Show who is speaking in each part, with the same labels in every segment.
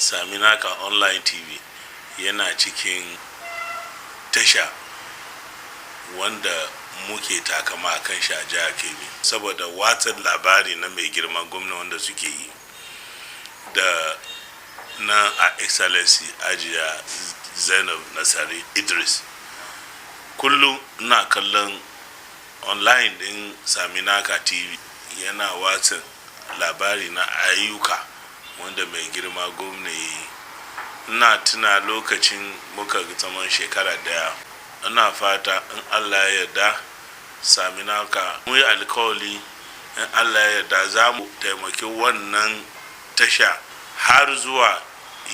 Speaker 1: Saminaka Online TV yana cikin tasha wanda muke takama a kan shi a Jihar Kebbi, saboda watsa labari na mai girma gwamna wanda suke yi da na a Excellency Hajiya Zainab Nasari Idris. Kullum ina kallon online din Saminaka TV, yana watsa labari na ayyuka wanda mai girma gwamna yi. Ina tuna lokacin muka zaman shekara daya. Ina fata in Allah ya yarda, Saminaka mu yi alkawali, in Allah ya yarda za mu taimaki wannan tasha har zuwa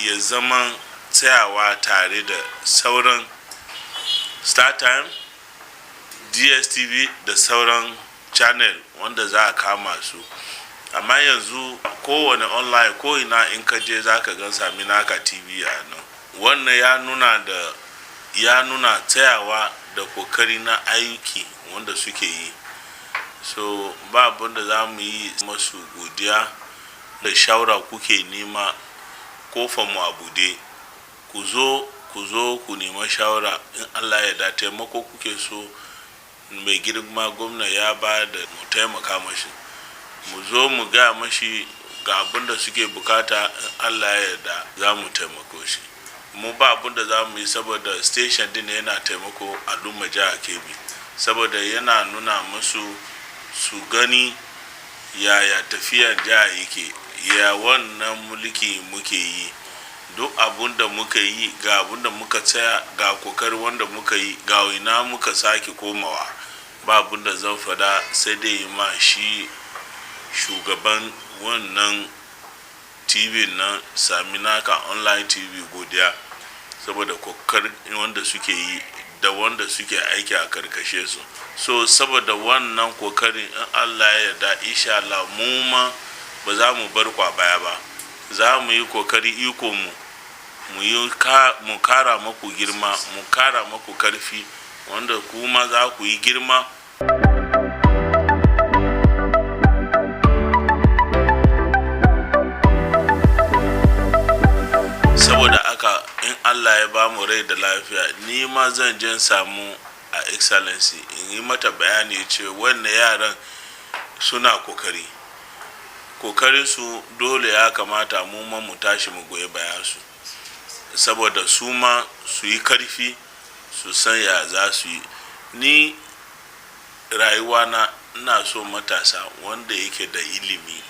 Speaker 1: ya zama tsayawa tare da sauran StarTime, DSTV da sauran channel wanda za a kama su. Amma yanzu kowane online, ko ina in ka je, za ka gan Saminaka TV a nan. Wannan ya nuna da ya nuna tsayawa da kokari na aiki wanda suke yi. So ba abin da za mu yi masu godiya da shawara kuke nema, kofar mu a bude. Ku zo, ku zo ku nema shawara. In Allah ya da taimako kuke so, mai girma gwamna ya ba da mu taimaka mashi. Mu zo mu gaya mashi ga abin da suke bukata, in Allah ya yarda za mu taimako shi. Mu ba abin da za mu yi, saboda station din yana taimako al'umma Jihar Kebbi, saboda yana nuna musu su gani yaya tafiyar jiha yake, ya wannan mulki muke yi, duk abun da muka yi, ga abun da muka tsaya, ga kokari wanda muka yi, ga ina muka sake komawa. Ba abun da zan fada sai dai ma shi shugaban wannan TV na Saminaka Online TV godiya, saboda kokarin wanda suke yi da wanda suke aiki a karkashe su. So saboda wannan kokarin, in Allah ya yarda, insha Allah mu ma ba za mu bar kwa baya ba. Za mu yi kokari iko mu mu yi mu kara maku girma, mu kara maku karfi, wanda kuma za ku yi girma. Saboda aka, in Allah ya ba mu rai da lafiya, ni ma zan je samu a Excellency in yi mata bayani ce wannan yaran suna kokari. Kokarin su dole ya kamata mu ma mu tashi mu goyi bayan su, saboda su ma su yi karfi, su san ya za su yi. Ni rayuwa na, ina so matasa wanda yake da ilimi,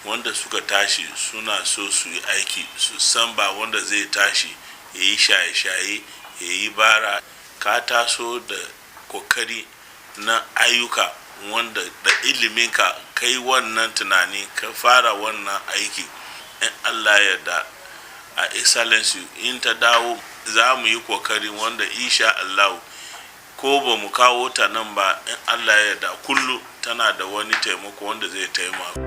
Speaker 1: wanda suka tashi suna so su yi aiki, su san ba wanda zai tashi ya yi shaye-shaye, ya yi bara. Ka taso da kokari na ayyuka wanda da iliminka kai wannan tunani ka fara wannan aiki. In Allah ya da a Excellency in ta dawo, za mu yi kokari wanda insha Allah ko ba mu kawo ta nan ba, in Allah ya yarda kullu tana da wani taimako wanda zai taimaka.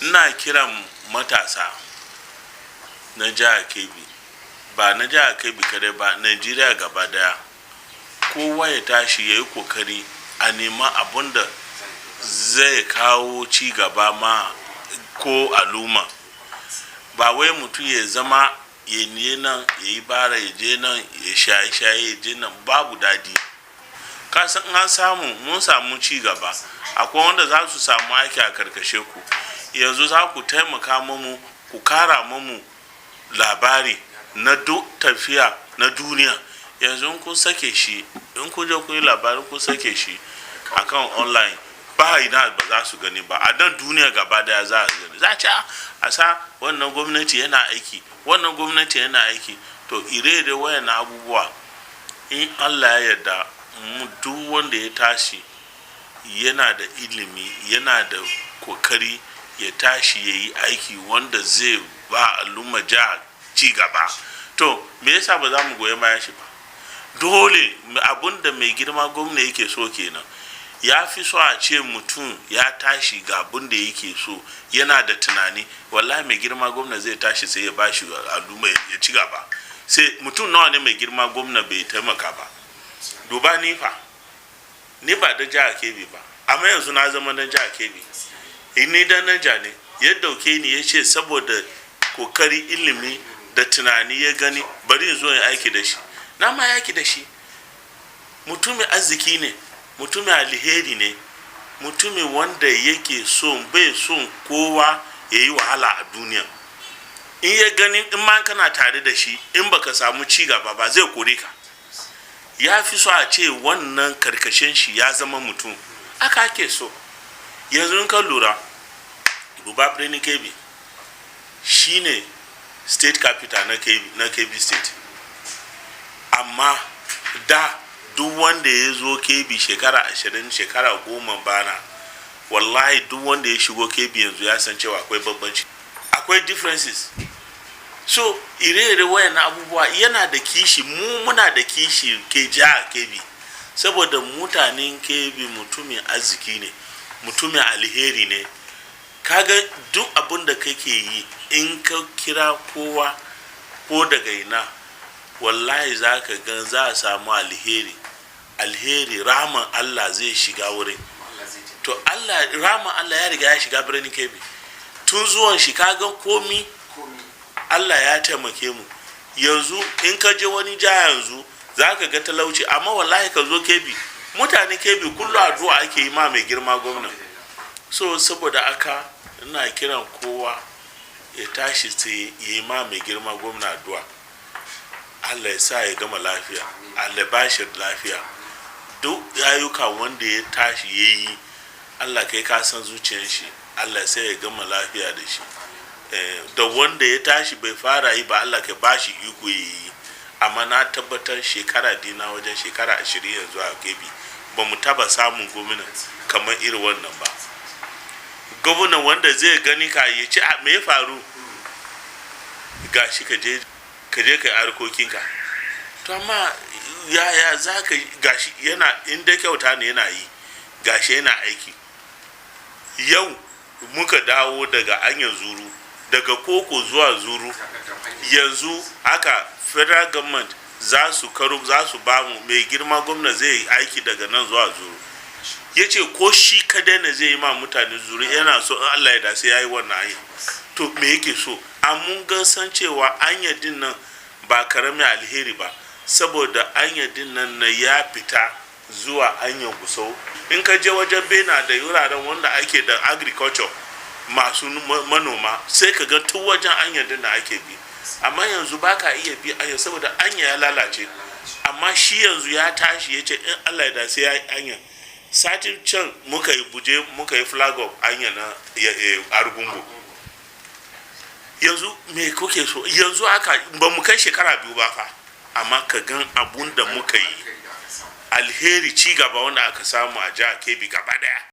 Speaker 1: Ina kiran matasa na Jihar Kebbi, ba na Jihar Kebbi kadai ba, Najeriya gaba daya, kowa ya tashi ya yi kokari a nema abun da zai kawo ci gaba ma ko al'umma. Ba wai mutum ya zama ya ne nan ya yi bara, ya je nan ya shaye shaye, ya je nan, babu dadi. Kasan an samu, mun samu ci gaba, akwai wanda za su samu aiki a karkashe ku. Yanzu za ku taimaka mamu, ku kara mamu labari na duk tafiya na duniya. Yanzu in kun sake shi, in kun je kun yi labarin, kun sake shi akan online, ba ina ba za su gani ba a nan duniya gaba daya za a gani. Za a ci a sa wannan gwamnati yana aiki, wannan gwamnati yana aiki. To ire-ire wayan abubuwa, in Allah ya yarda, mu duk wanda ya tashi yana da ilimi, yana da kokari, ya tashi ya yi aiki wanda zai ba al'umma jiha ci gaba, to me yasa ba za mu goyi bayan shi ba? Dole abun da mai girma gwamna yake so kenan. Ya fi so a ce mutum ya tashi ga abun da yake so, yana da tunani. Wallahi mai girma gwamna zai tashi sai ya bashi al'umma ya ci gaba. Sai mutum nawa ne mai girma gwamna bai taimaka ba? Duba nifa, ni ba da jihar Kebbi ba, amma yanzu na zama dan jihar Kebbi. Ni dan Naija ne. Ya dauke ni, ya ce saboda kokari, ilimi da tunani ya gani, bari in zo in aiki da shi. Na ma aiki da shi. Mutumin arziki ne, mutumin alheri ne, mutumin wanda yake son, bai son kowa ya yi wahala a duniya. In ya gani, in ma kana tare da shi, in baka samu ci gaba ba, zai kore ka. Ya fi so a ce wannan karkashin shi ya zama mutum aka ake so. Yanzu in ka lura, duba Birnin Kebbi, shine state capital na Kebbi State. Amma da duk wanda ya zo Kebbi shekara 20, shekara 10 bana, wallahi duk wanda ya shigo Kebbi yanzu ya san cewa akwai babbanci, akwai differences. So ire-ire wayan abubuwa, yana da kishi. Mu muna da kishi ke jihar Kebbi, saboda mutanen Kebbi mutumin arziki ne, mutumin alheri ne. Kaga duk abin da kake yi, in ka kira kowa ko daga ina, wallahi za ka gan za a samu alheri. Alheri, rahaman Allah zai shiga wurin. To Allah, rahaman Allah ya riga ya shiga Birnin Kebbi tun zuwan shi. Kaga komi Allah ya taimake mu. Yanzu in ka je wani jiha yanzu, za ka ga talauci, amma wallahi ka zo Kebbi, mutane Kebbi kullum addu'a ake yi ma mai girma gwamna. So saboda aka ina kiran kowa ya tashi sai ya yi ma mai girma gwamna addu'a, Allah ya sa ya gama lafiya, Allah ba shi lafiya. Duk ayyuka wanda ya tashi ya yi, Allah kai ka san zuciyar shi, Allah sai ya gama lafiya da shi. Da wanda ya tashi bai fara yi ba, Allah ka ba shi iko ya yi. Amma na tabbatar shekara dina wajen shekara 20 yanzu a Kebbi, ba mu taba samun gwamna kamar irin wannan ba, gwamnan wanda zai gani ka ya ce, "Me ya faru? Gashi ka je ka yi harkokinka." To amma yaya za ka gashi yana inda kyauta ne yana yi, gashi yana aiki. Yau muka dawo daga anyan Zuru, daga Koko zuwa Zuru. Yanzu haka federal government za su karo, za su ba mu, mai girma gwamna zai yi aiki daga nan zuwa Zuru. Ya ce ko shi kadai ne zai yi ma mutane Zuru, yana so in Allah ya da sai ya yi wannan hanya. To me yake so? Mun ga san cewa anya din nan ba karamin alheri ba, saboda anya din nan na ya fita zuwa anyan Gusau. In ka je wajen Bena da wuraren wanda ake da agriculture, masu manoma, sai ka ga tun wajen anya din da ake bi. Amma yanzu ba ka iya bi anya saboda anya ya lalace. Amma shi yanzu ya tashi, ya ce in Allah ya da sai ya yi anya. Satin can muka yi buje, muka yi flag off anya na Argungu. Yanzu me kuke so? Yanzu haka ba mu kai shekara 2 ba fa, amma ka gan abun da muka yi, alheri, ci gaba wanda aka samu a jihar Kebbi gaba daya.